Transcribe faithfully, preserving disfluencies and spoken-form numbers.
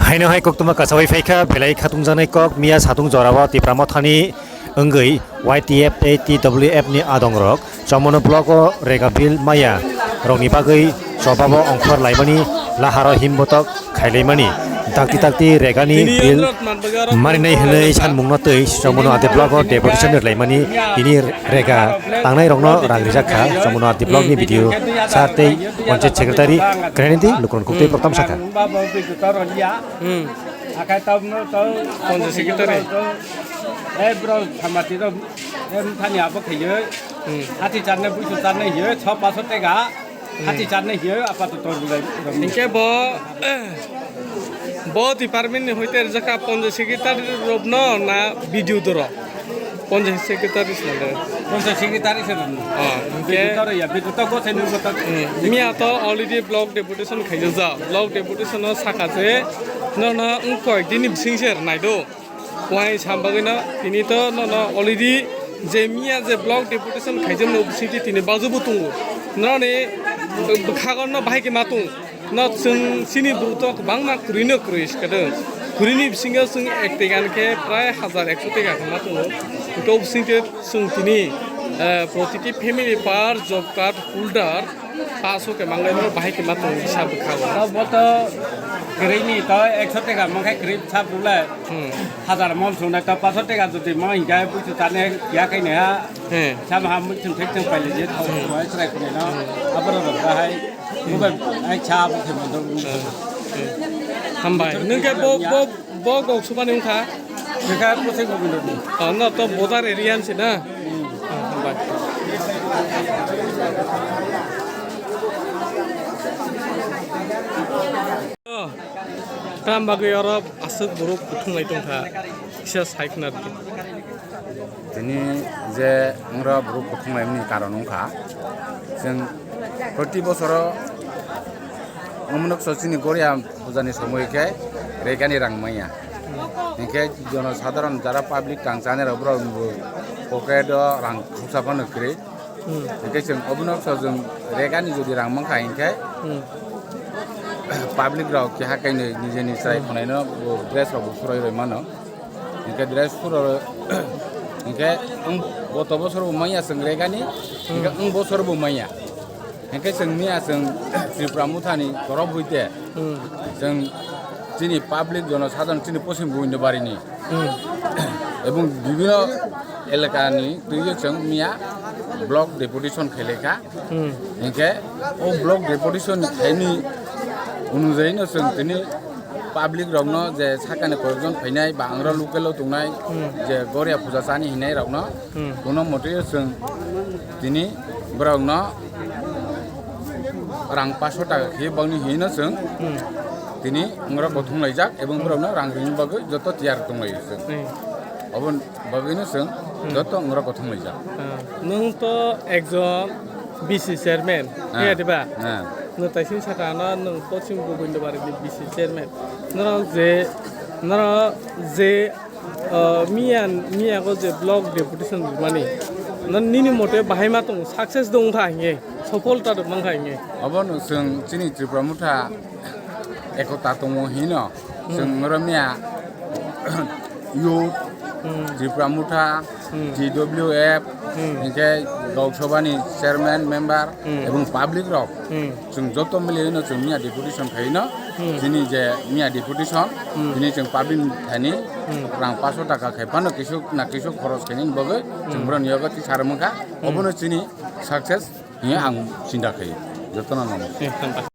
Haino hai koktwma kasawi phaikha, belai khatungjaknai kok, miya satung jorao Tipra Mothani wngwi Y T F tei T W F ni adongrok Chomoni blogo rega bill maya rokni bagwi chobabo ongkhor laimani laharo himbotok khailaimani dakti dakti regani bill marinai hwnwi sanmungno twi Chomoni Adi blogo deputation rwlaimani tini rega tangnairokno rang rijak kha. Chomoni Adi blogni B D O sir tei Panchayat Secretary Krenedi Lukron Kuktwi Proktam sakha. Hmm. Akai tabno to Panchayat Secretary. To, eh, bro, samati to, eh, thani abo khayo. Hmm. Hati charne, buisu charne hiyo, chho paso tega. Hmm. Hati charne hiyo, apa to tor bulai. Hinkhe bo, bo department ni hoite rijak kha Panchayat Secretary rokno na B D O doro. Panchayat Secretary se nang. Panchayat Secretary se nang. Ah, hinkhe Bidu to ya, Bidu to go se nung go to. Hmm, miya to already block deputation khaijak. Block deputation no sakha se, no, no, wng koi dini bising se nai do. Wai sam bagwi no, tini to no, no, already je miya je block deputation khaijak no bising ti tini bajubu tungo. No ni bwkhago no bahai khe ma tung. No chwng chini bwrwi to kwbangma kwrwi no kwrwi swkadwng. Kwrwini bisingo chwng ek tega hwnkhe prai hajar ekso tega khe ma tongo. Hwnkhe o bisingtwi chwng tini, eh, protiti family per job card holder paso khe manglai no bahai khe ma tongo kisa bwkhago. Bo to kwrwini to ekso tega mankhe kwrwi sa bwle. Hmm. Hajar mon swngnai to paso tega jodi ma hinkhe buisu chane ya khaine ha. Hmm. Sam ha muichung thekchung paile je thau mai chwrai khone no. Aboro rok bahai. Bukan, ai, cha, bukan, bukan. Hambai. Nung ke bo, bo, bo gok subani wngkha? Beka, pusing, bukan, bukan. Oh, no, to border area si na? Hmm. Oh, hambai. Oh, tam bagwi oro aswk borok kuthung lai tongkha. Kisa sai khna rwdi. Tini je wngro borok kuthung laimani karon wngkha, chwng proti bosoro omonok so chini Goria pujani somoi khe regani rang manya. Hinkhe jono sadharon jara public tang chanai rok borok bo pocket o rang khopsa phano kwrwi. Hmm. Hinkhe chwng obono so chwng regani jodi rang mankha hinkhe Hmm. public rok keha kainwi nijeni chwrai Hmm. khwnaino bo dress rok bo phuroi roi mano. Hinkhe dress phuro hinkhe ang goto bosor bo manya chwng regani hinkhe Hmm. ang bosor bo manya. Hinkhe chwng miya chwng Tripura Mothani torof hoite Hmm. chwng chini public jono sadharon chini poschim Gobindobarini Hmm. ebong bibino elakani twiwi chwng miya block deputation khailekha. Hmm. Hinkhe o block deputation khaini onujayino chwng tini public rokno je sakani koyekjon phainai ba angra local o tongnai Hmm. je Goria puja chani hinai rokno Hmm. kono motwi chwng tini borokno rang paso taka khe bangni hinwi no chwng Hmm. tini wngro bo thung laijak ebong borokno rang rini bagwi joto tiyar tong lai chwng. Hmm. Oboni bagwino chwng Hmm. joto wngro bo thung laijak. Ah, nwng to ekjon B C chairman, Ah. Khe diba? Ah. Nwng taising saka ano nwng Poschim Gobindobarini B C chairman. Norok je, norok je, ah, miya, miyago je block deputation rwmani, no nini mote bahai ma tong success dong kha hinge, sopholta rwmang kha hinge. Obono chwng chini Tripura Motha ekota tongo hino. Hmm. Chwng oro miya youth, Hmm. Tripura Motha, Hmm. T W F, Hmm. hinkhe Lok Sabha ni chairman, member Hmm. ebong public rok Hmm. chwng joto mili no chwng miya deputation khaino Hmm. chini je miya deputation Hmm. chini chwng public thani Hmm. rang paso taka khai phano kisu na kisu khoros khaini bagwi chwng Hmm. borok ni yogo tisar mangkha Hmm. obono chini success hinwi ang chinta khai jotono namo. Hmm.